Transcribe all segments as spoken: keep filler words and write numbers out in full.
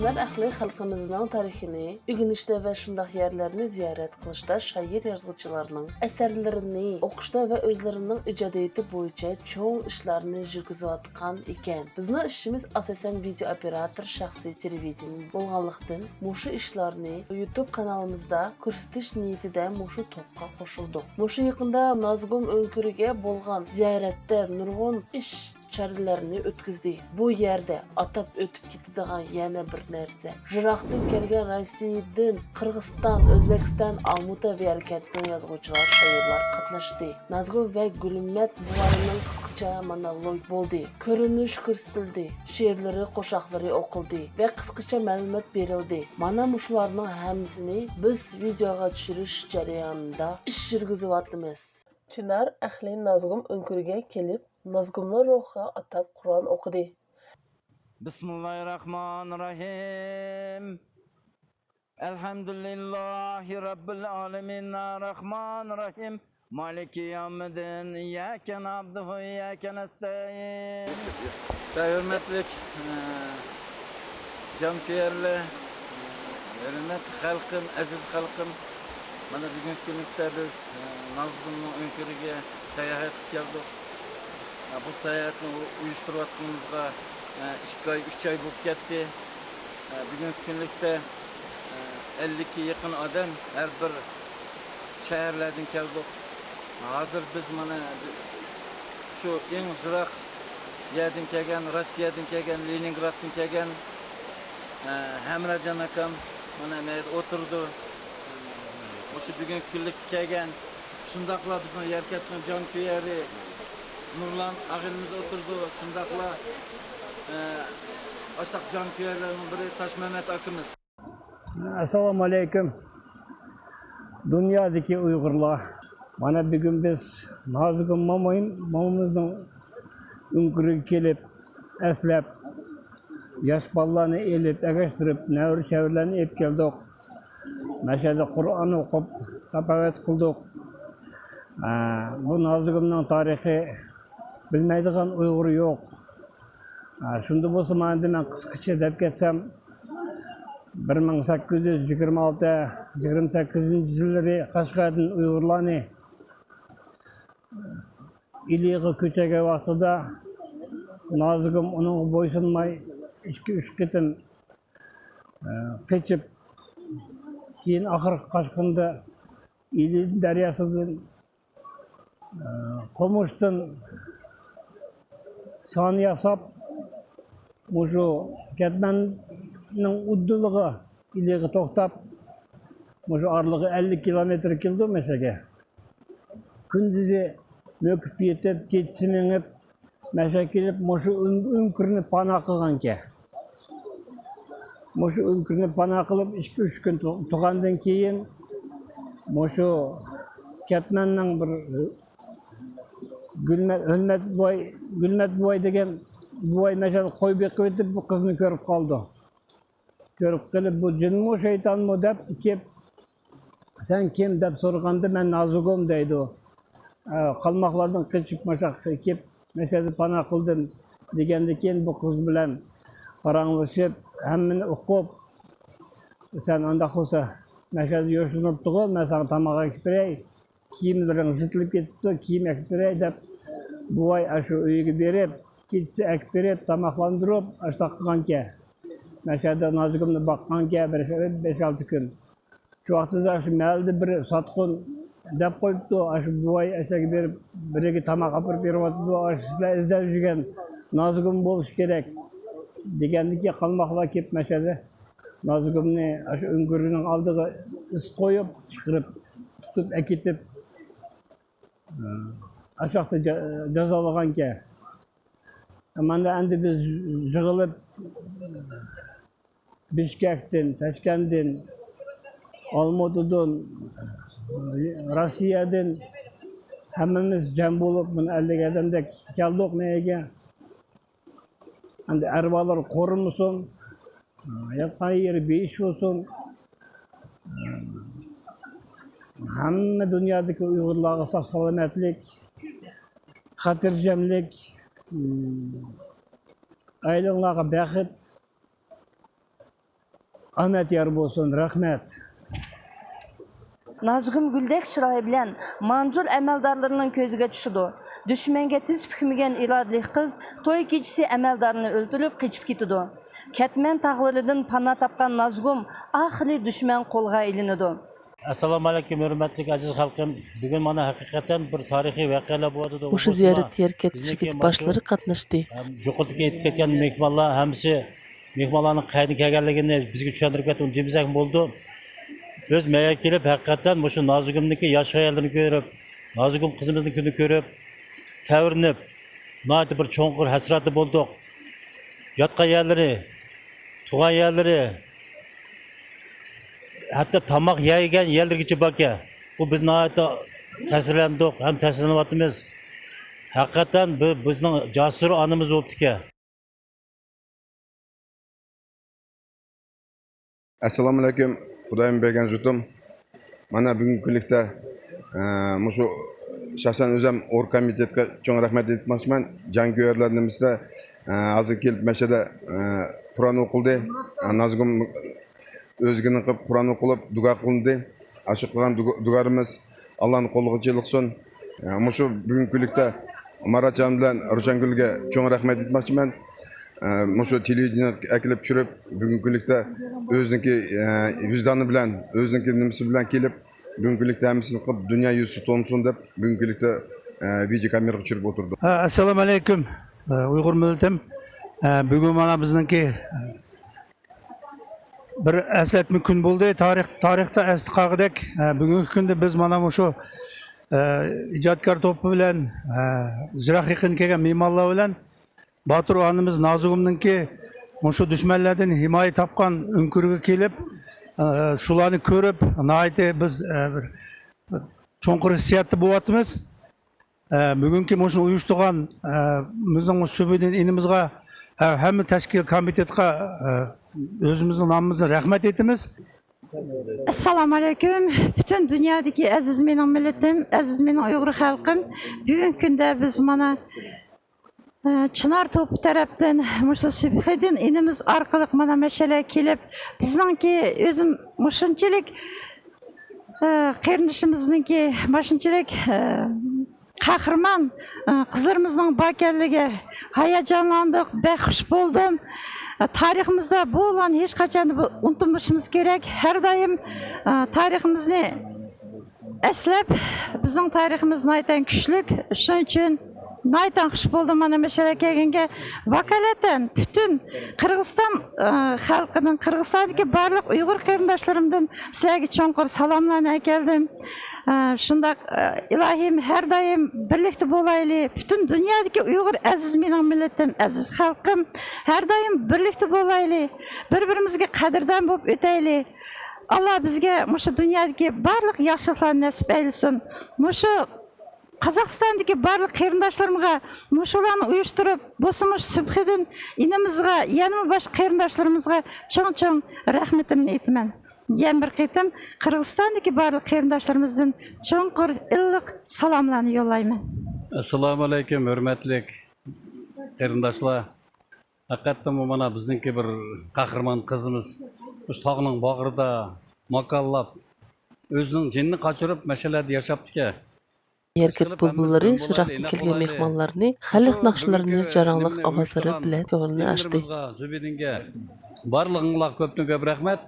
ئەھلى خەلقىمىزنىڭ تارىخىنى ئۆگىنىشتە ۋە شۇنداق يەرلەرنى زىيارەت قىلىشتا شائىر-يازغۇچىلارنىڭ ئەسەرلىرىنى ئوقۇشتا ۋە ئۆزلىرىنىڭ ئىجادىيىتى بويىچە چوڭ ئىشلارنى يۈرگۈزۈۋاتقان ئىكەن. بىزنىڭ ئىشىمىز ئاساسەن ۋىدېئو ئوپېراتور، شەخسىي تېلېۋىدېنىيە بولغانلىقتىن، مۇشۇ ئىشلارنى يۇتۇب قانىلىمىزدا كۆرسىتىش نىيىتىدە مۇشۇ توپقا قوشۇلدۇق. مۇشۇ يېقىندا نازۇگۇم ئۆڭكۈرىگە بولغان زىيارەتتە نۇرغۇن ئىش چارىلەرنى ئۆتكۈزدى. بۇ يەردە ئاتاپ ئۆتۈپ كېتىدىغان يەنە بىر نەرسە، يىراقتىن كەلگەن رەسىيدىن، قىرغىزىستان، ئۆزبېكىستان، ئالمۇتا ۋە يەركەنتتىن يازغۇچىلار، شائىرلار قاتناشتى. نازگۈل ۋە گۈلمەت بوۋاينىڭ قىسقىچە مونولوگ بولدى. كۆرۈنۈش كۆرسىتىلدى، شېئىرلىرى، قوشاقلىرى ئوقۇلدى ۋە قىسقىچە مەلۇمات بېرىلدى. مانا مۇشۇلارنىڭ ھەممىسىنى بىز ۋىدېئوغا چۈشۈرۈش جەريانىدا ئىش يۈرگۈزۈۋاتىمىز. چىنار ئەھلى نازگۇم ئۆڭكۈرگە كېلىپ، نازگۇمنىڭ روھىغا ئاتاپ قۇرئان ئوقۇدى. بسم الله الرحمن الرحيم. الحمد لله رب العالمين، الرحمن الرحيم، مالك يوم الدين، إياك نعبد وإياك نستعين. ھۆرمەتلىك، ئە، جانكۆيەرلەر، ھۆرمەتلىك خەلقىم، ئەزىز خەلقىم، مانا بۈگۈنكى كۈنلۈكتە بىز، ئە، نازگۇمنىڭ ئۆڭكۈرىگە ساياھەت قىلىپ كەلدۇق. ئە، بۇ ساياھەتنى ئۇ-، ئۇيۇشتۇرۇۋاتقىنىمىزغا، ئە، ئىككى ئاي، ئۈچ ئاي بولۇپ كەتتى. ئە، بۈگۈنكى كۈنلۈكتە، ئە، ئەللىككە يېقىن ئادەم ھەر بىر شەھەرلەردىن كەلدۇق. ھازىر بىز مانا شۇ ئەڭ يىراق يەردىن كەلگەن، روسىيەدىن كەلگەن، لېنىنگرادتىن كەلگەن، ئە، ھەمراجان ئاكام مانا مەيدە ئولتۇرىدۇ. مۇشۇ بۈگۈنكى كۈنلۈككە كەلگەن، شۇنداقلا بىزنىڭ يەركەنتنىڭ جانكۆيەرى نۇرلان ئاغىنىمىز ئولتۇرىدۇ، شۇنداقلا، ئە، ئاشتاق جانكۆيەرلەرنىڭ بىرى تاشمەمەت ئاكىمىز. ئەسسالامۇ ئەلەيكۇم. دۇنيادىكى ئۇيغۇرلار. مانا بۈگۈن بىز نازىگۈل مومىن، مومىمىزنىڭ ئۆڭكۈرىگە كېلىپ، ئەسلەپ، ياش بالىلارنى ئېلىپ، ئەگەشتۈرۈپ، نەۋرە-چەۋرىلەرنى ئېلىپ كەلدۇق. مەشەدە قۇرئان ئوقۇپ، تاپاۋەت قىلدۇق. ئە، بۇ نازىگۈلنىڭ تارىخى بىلمەيدىغان ئۇيغۇر يوق. ئە، شۇنداق بولسا، مانا ئەمدى مەن قىسقىچە دەپ كەتسەم، بىر مىڭ سەككىز يۈز يىگىرمە ئالتە، يىگىرمە سەككىزىنچى يىللىرى قەشقەردىن ئۇيغۇرلارنى ئىلىغا كۆچۈرگەن ۋاقتىدا نازىگۈل ئۇنىڭغا بويسۇنماي، ئىككى، ئۈچ قېتىم، ئە، قېچىپ، كېيىن ئاخىرقى قاچقىنىدا ئىلى دەرياسىدىن، ئە، قومۇشتىن سان ياساپ، مۇشۇ كەتمەننىڭ ئۇدۇلىغا، ئىلىغا توختاپ، مۇشۇ ئارىلىقى ئەللىك كىلومېتىر كېلىدۇ مەشەگە. كۈندۈزى مۆكۈپ يېتىپ، كېچىسى مېڭىپ، مەشەگە كېلىپ، مۇشۇ ئۆڭ-، ئۆڭكۈرنى پانا قىلغانكەن. مۇشۇ ئۆڭكۈرنى پانا قىلىپ، ئىككى، ئۈچ كۈن تۇ-، تۇرغاندىن كېيىن، مۇشۇ كەتمەننىڭ بىر گۈلمەت، ھۆلمەت بوۋاي، گۈلمەت بوۋاي دېگەن بوۋاي مەشەدە قوي بېقىۋېتىپ، بۇ قىزنى كۆرۈپ قالىدۇ. كۆرۈپ قېلىپ، بۇ جىنمۇ، شەيتانمۇ دەپ كېلىپ، سەن كىم دەپ سورىغاندا، مەن نازىگۈل دەيدۇ. ئە، قالماقلاردىن قېچىپ ماشاققا كېلىپ، مەشەدە پانا قىلدىم دېگەندىن كېيىن، بۇ قىز بىلەن پاراڭلىشىپ، ھەممىنى ئۇقۇپ، سەن ئانداق بولسا، مەشەدە يوشۇرۇنۇپتىغۇ، مەن ساڭا تاماق ئەكىپ بېرەي، كىيىملىرىڭ يىرتىلىپ كېتىپتۇ، كىيىم ئەكىپ بېرەي دەپ، بوۋاي ئاشۇ ئۆيىگە بېرىپ، كېچىسى ئەكىپ بېرىپ، تاماقلاندۇرۇپ، ئاشۇنداق قىلغانكەن. مەشەدە نازىگۈلنى باققانكەن بىر بەش-ئالتە كۈن. شۇ ۋاقتىدا ئاشۇ مەھەللىدە بىر ساتقۇن دەپ قويۇپتۇ، ئاشۇ بوۋاي ئەشەگە بېرىپ، بىرىگە تاماق ئاپىرىپ بېرىۋاتىدۇ، ئاشۇ سىلەر ئىزدەپ يۈرگەن نازىگۈل بولۇشى كېرەك دېگەندىكى قالماقلار كېلىپ مەشەدە نازىگۈلنى ئاشۇ ئۆڭكۈرنىڭ ئالدىغا ئىس قويۇپ، چىقىرىپ، تۇتۇپ ئەكېتىپ، ئاشۇ ۋاقىتتا جا-، جازالىغانكەن. مانا ئەمدى بىز يىغىلىپ، بىشكەكتىن، تاشكەنتتىن، ئالمۇتىدىن، روسىيەدىن ھەممىمىز جەم بولۇپ، مانا ئەللىك ئادەمدەك كەلدۇق مەيگە. ئەمدى ئەرۋالار قورۇمىسۇن، ياتقان يېرى بېيىش بولسۇن. ھەممە دۇنيادىكى ئۇيغۇرلارغا ساق-سالامەتلىك، خاتىرجەملىك، ئائىلىڭلارغا بەخت. ئامەت يار بولسۇن، رەھمەت. نازۇگۇم گۈلدەك چىرايى بىلەن مانجۇل ئەمەلدارلىرىنىڭ كۆزىگە چۈشىدۇ. دۈشمەنگە تىز پۈكمىگەن ئىرادىلىك قىز توي كېچىسى ئەمەلدارنى ئۆلتۈرۈپ قېچىپ كېتىدۇ. كەتمەن تاغلىرىدىن پانا تاپقان نازۇگۇم ئاخىرى دۈشمەن قولىغا ئېلىنىدۇ. ئەسسالامۇ ئەلەيكۇم، ھۆرمەتلىك ئەزىز خەلقىم! بۈگۈن مانا ھەقىقەتەن بىر تارىخىي ۋەقەلەر بولۇۋاتىدۇ. مۇشۇ زىيارەتتە يەر كەتكۈچىلىك ئېتىپ باشلىرى قاتناشتى. ھەم يۇقىرىدا ئېيتىپ كەتكەن مېھمانلار ھەممىسى مېھمانلارنىڭ قەيەردىن كەلگەنلىكىنى بىزگە چۈشەندۈرۈپ كەتتى، ئۇنى دېمىسەكمۇ بولىدۇ. بىز مەيەگە كېلىپ، ھەقىقەتەن مۇشۇ نازۇگۇمنىڭكى ياش ھاياللىرىنى كۆرۈپ، نازۇگۇم قىزىمىزنىڭ كۈنىنى كۆرۈپ، تەۋرىنىپ، ناھايىتى بىر چوڭقۇر ھەسرەتتە بولدۇق. ياتقان يەرلىرى، تۇغان يەرلىرى، ھەتتا تاماق يەيدىغان يەرلىرىگىچە باركەن. بۇ بىز ناھايىتى تەسىرلەندۇق ھەم تەسىرلىنىۋاتىمىز. ھەقىقەتەن بۇ بىزنىڭ جاسۇر ئانىمىز بوپتىكەن. ئەسسالامۇئەلەيكۇم، خۇدايىم بەرگەن يۇرتۇم. مانا بۈگۈنكى كۈنلۈكتە، ئە، مۇشۇ شەخسەن ئۆزۈم ئورگ كومىتېتقا چوڭ رەھمەت ئېيتماقچىمەن. جانكۆيەرلەر نېمىسىدە، ئە، ھازىر كېلىپ مەشەدە، ئە، قۇرئان ئوقۇلدى. ئە، نازۇگۇم ئۆزىگىنىڭ قىلىپ قۇرئان ئوقۇلۇپ دۇئا قىلىندى. ئاشۇ قىلغان دۇ-، دۇئالىرىمىز ئاللانىڭ قولىغا چېلىقسۇن. ئە، مۇشۇ بۈگۈنكى كۈنلۈكتە ماراتجان بىلەن روشەنگۈلگە چوڭ رەھمەت ئېيتماقچىمەن. ئە، مۇشۇ تېلېۋىدېنىيەگە ئەكېلىپ چۈشۈرۈپ، بۈگۈنكى كۈنلۈكتە ئۆزىنىڭكى، ئە، ۋىجدانى بىلەن، ئۆزىنىڭكى نېمىسى بىلەن كېلىپ، بۈگۈنكى كۈنلۈكتە ھەممىسىنى قىلىپ، دۇنيا يۈزى تونۇسۇن دەپ، بۈگۈنكى كۈنلۈكتە، ئە، ۋىدېو كامېراغا چۈشۈرۈپ ئولتۇردۇق. ھە، ئەسسالامۇئەلەيكۇم، ئە، ئۇيغۇر مىللىتىم. ئە، بۈگۈن مانا بىزنىڭكى، ئە، بىر ئەسلەتمە كۈن بولدى. تارىخ، تارىختا ئەستە قالغۇدەك، ئە، بۈگۈنكى كۈندە بىز مانا مۇشۇ، ئە، ئىجادكار توپى بىلەن، ئە، يىراق يېقىن كەلگەن مېھمانلار بىلەن باتۇر ئانىمىز نازۇگۇمنىڭكى مۇشۇ دۈشمەنلەردىن ھىمايە تاپقان ئۆڭكۈرگە كېلىپ، ئە، شۇلارنى كۆرۈپ، ناھايىتى بىز، ئە، بىر چوڭقۇر ھېسسىياتتا بولۇۋاتىمىز. ئە، بۈگۈنكى مۇشۇنى ئۇيۇشتۇرغان، ئە، بىزنىڭ مۇشۇ سۈبھىدىن ئىنىمىزغا، ئە، ھەممە تەشكىل كومىتېتقا، ئە، ئۆزىمىزنىڭ نامىمىزدىن رەھمەت ئېيتىمىز. ئەسسالامۇئەلەيكۇم. پۈتۈن دۇنيادىكى ئەزىز مېنىڭ مىللىتىم، ئەزىز مېنىڭ ئۇيغۇر خەلقىم. بۈگۈنكى كۈندە بىز مانا، ئە، چىنار توپى تەرەپتىن مۇشۇ سۈبھىدىن ئىنىمىز ئارقىلىق مانا مەشەلەگە كېلىپ، بىزنىڭكى ئۆزۈم مۇشۇنچىلىك، ئە، قېرىندىشىمىزنىڭكى مۇشۇنچىلىك، ئە، قەھرىمان، ئە، قىزلىرىمىزنىڭ باركەنلىكى ھاياجانلاندۇق، بەك خۇش بولدۇم. ئە، تارىخىمىزدا بۇلارنى ھېچقاچان بۇ-، ئۇنتۇمىشىمىز كېرەك. ھەر دائىم، ئە، تارىخىمىزنى ئەسلەپ، بىزنىڭ تارىخىمىز ناھايىتەن كۈچلۈك. شۇنىڭ ئۈچۈن ناھايىتەن خۇش بولدۇم مانا مەشەلەگە كەلگەنگە. ۋاكالەتەن پۈتۈن قىرغىزىستان، ئە، خەلقىنىڭ، قىرغىزىستاندىكى بارلىق ئۇيغۇر قېرىنداشلىرىمدىن سىلەرگە چوڭقۇر سالاملارنى ئەكەلدىم. ئە، شۇنداق، ئە، ئىلاھىم، ھەر دائىم بىرلىكتە بولايلى. پۈتۈن دۇنيادىكى ئۇيغۇر ئەزىز مېنىڭ مىللىتىم، ئەزىز خەلقىم، ھەر دائىم بىرلىكتە بولايلى. بىر-بىرىمىزگە قەدىردان بولۇپ ئۆتەيلى. ئاللا بىزگە مۇشۇ دۇنيادىكى بارلىق ياخشىلىقلارنى نەسىپ ئەيلىسۇن. مۇشۇ قازاقىستاندىكى بارلىق قېرىنداشلىرىمغا مۇشۇلارنى ئۇيۇشتۇرۇپ، بولسا مۇشۇ سۈبھىدىن ئىنىمىزغا، يەنىمۇ باشقا قېرىنداشلىرىمىزغا چوڭ-چوڭ رەھمىتىمنى ئېيتىمەن. يەنە بىر قېتىم قىرغىزىستاندىكى بارلىق قېرىنداشلىرىمىزدىن چوڭقۇر ئىللىق سالاملارنى يوللايمەن. ئەسسالامۇئەلەيكۇم، ھۆرمەتلىك قېرىنداشلار. ھەقىقەتتىنمۇ مانا بىزنىڭكى بىر قەھرىمان قىزىمىز مۇشۇ تاغنىڭ باغرىدا ماكانلاپ، ئۆزىنىڭ جېنىنى قاچۇرۇپ مەشەلەردە ياشاپتىكەن. يەركەنت بۇلبۇللىرى يىراقتىن كەلگەن مېھمانلارنى خەلق ناخشىلىرىنى جاراڭلىق ئاۋازلىرى بىلەن كۆڭلىنى ئاچتى. زۇبىدىنگە بارلىقىڭلارغا كۆپتىن كۆپ رەھمەت.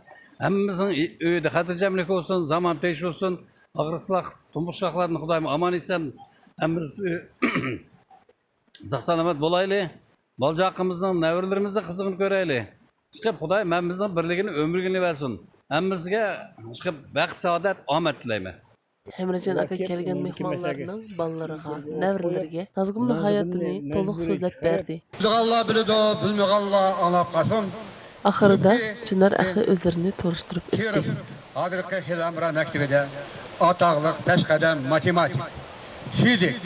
ھەممىمىزنىڭ ئۆيىدە خاتىرجەملىك بولسۇن، زامان تىنچ بولسۇن. ئاغرىقسىزلاق، تۇمشۇقلارنى خۇدايىم ئامان ئېسەن ھەممىمىز ساق سالامەت بولايلى. بالا-چاقىمىزنىڭ، نەۋرىلىرىمىزنىڭ قىزىقىنى كۆرەيلى. ئىشقىلىپ، خۇدايىم ھەممىمىزنىڭ بىرلىكىنى، ئۆمۈرلۈكىنى بەرسۇن. ھەممىمىزگە ئىشقىلىپ بەخت، سائادەت، ئامەت تىلەيمەن. ھەمرىجان ئاكا كەلگەن مېھمانلارنىڭ بالىلىرىغا، نەۋرىلىرىگە نازۇگۇمنىڭ ھاياتىنى تولۇق سۆزلەپ بەردى. بىلىدىغانلار بىلىدۇ، بىلمىگەنلەر ئاڭلاپ قالسۇن. ئاخىرىدا چىنار ئەھلى ئۆزلىرىنى تونۇشتۇرۇپ ئۆتتى. كىرىم، ھازىرقى خىلئەمرا مەكتىۋىدە ئاتاقلىق پەشقەدەم ماتېماتىك، فىزىك،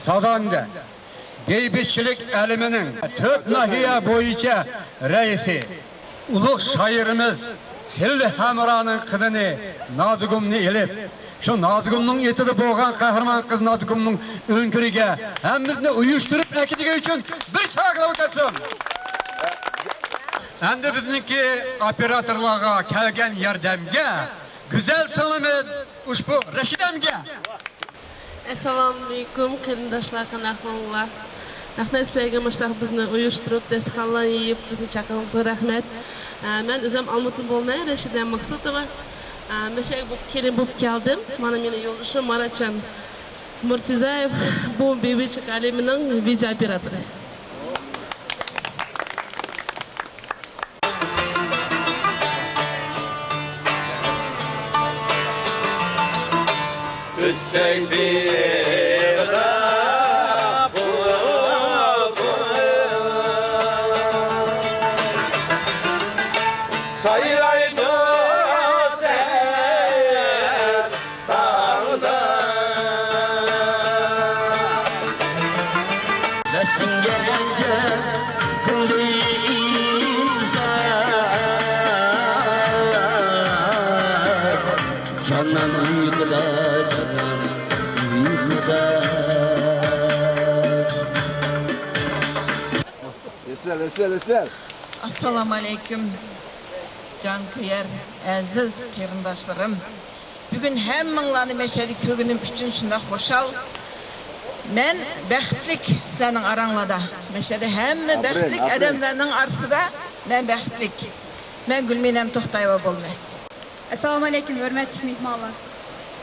سازەندە، دېيبىتچىلىك ئەلىمىنىڭ تۆت ناھىيە بويىچە رەئىسى، ئۇلۇغ شائىرىمىز خىلئەمرانىڭ قىزىنى نازۇگۇمنى ئېلىپ، شۇ نازۇگۇمنىڭ ئېتىدا بولغان قەھرىمان قىز نازۇگۇمنىڭ ئۆڭكۈرىگە ھەممىمىزنى ئۇيۇشتۇرۇپ ئەكېتىشى ئۈچۈن بىر چاقىرىق ئۆتسۇن. ئەمدى بىزنىڭكى ئوپېراتورلارغا كەلگەن ياردەمگە گۈزەل سىڭلىمىز ئۇشبۇ رەشىدەمگە. ئەسسالامۇئەلەيكۇم، قېرىنداشلار، قانداقلىقىڭلار؟ رەھمەت سىلەرگە مۇشۇنداق بىزنى ئۇيۇشتۇرۇپ، داستىخانلار يېيىپ، بىزنى چاقىرغىنىڭىزغا رەھمەت. ئە، مەن ئۆزۈم ئالمۇتىدىن بولىمەن، رەشىدە مەقسۇتوۋا. ئە، مەن شۇ يەرگە بولۇپ، كېلىن بولۇپ كەلدىم. مانا مېنىڭ يولدىشىم ماراتجان مۇرتىزايېۋ، بۇ بىۋىچىك ئالىمىنىڭ ۋىدېئو ئوپېراتورى. ئۆتسەك بېغىدا بۇلبۇل، سايرايدۇ سەھەر تاغدا. نەسلىڭگە ئەجەب كۈندە ئىنسان، جانان ئۇيقۇدا، جانان ئۇيقۇدا. ئەسسالامۇئەلەيكۇم، جانكۆيەر ئەزىز قېرىنداشلىرىم. بۈگۈن ھەممىڭلارنى مەشەدە كۆرگىنىم ئۈچۈن شۇنداق خۇشال. مەن بەختلىك سىلەرنىڭ ئاراڭلاردا. مەشەدە ھەممە ئاپىرىن، بەختلىك ئاپىرىن. ئادەملەرنىڭ ئارىسىدا مەن بەختلىك. مەن گۈلمىنەم توختايېۋا بولىمەن. ئەسسالامۇئەلەيكۇم، ھۆرمەتلىك مېھمانلار.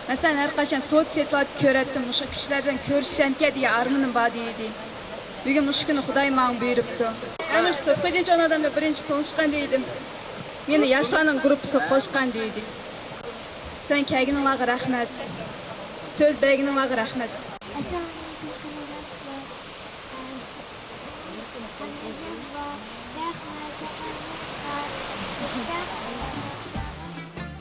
مەسىلەن، ھەر قاچان سوتسېتلاردا كۆرەتتىم، مۇشۇ كىشىلەردىن كۆرۈشسەمكەن دېگەن ئارمىنىم بار دېيىدى. بۈگۈن مۇشۇ كۈننى خۇداي ماڭا بۇيرۇپتۇ. ھەممە شۇ قېدىنچى ئون ئادەمدە بىرىنچى تونۇشقان دېيىدىم. مېنى ياشلارنىڭ گۇرۇپپىسىغا قوشقان دېيىدى. سەن كەلگىنىڭلارغا رەھمەت. سۆز بەرگىنىڭلارغا رەھمەت. ئەسسالامۇئەلەيكۇم، قېرىنداشلار. ئە، س-، قانىجان بار، رەھمەت، چاقىرىقىڭىزغا. ئىشلار.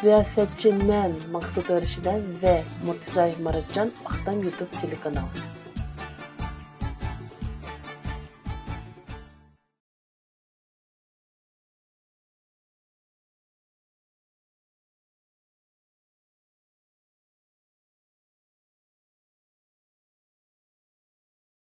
رىياسەتچى مەن، مەقسۇت رەشىدە ۋە مۇرتىزايېۋ ماراتجان، ئاقتام يۇتۇب تېلېكانال.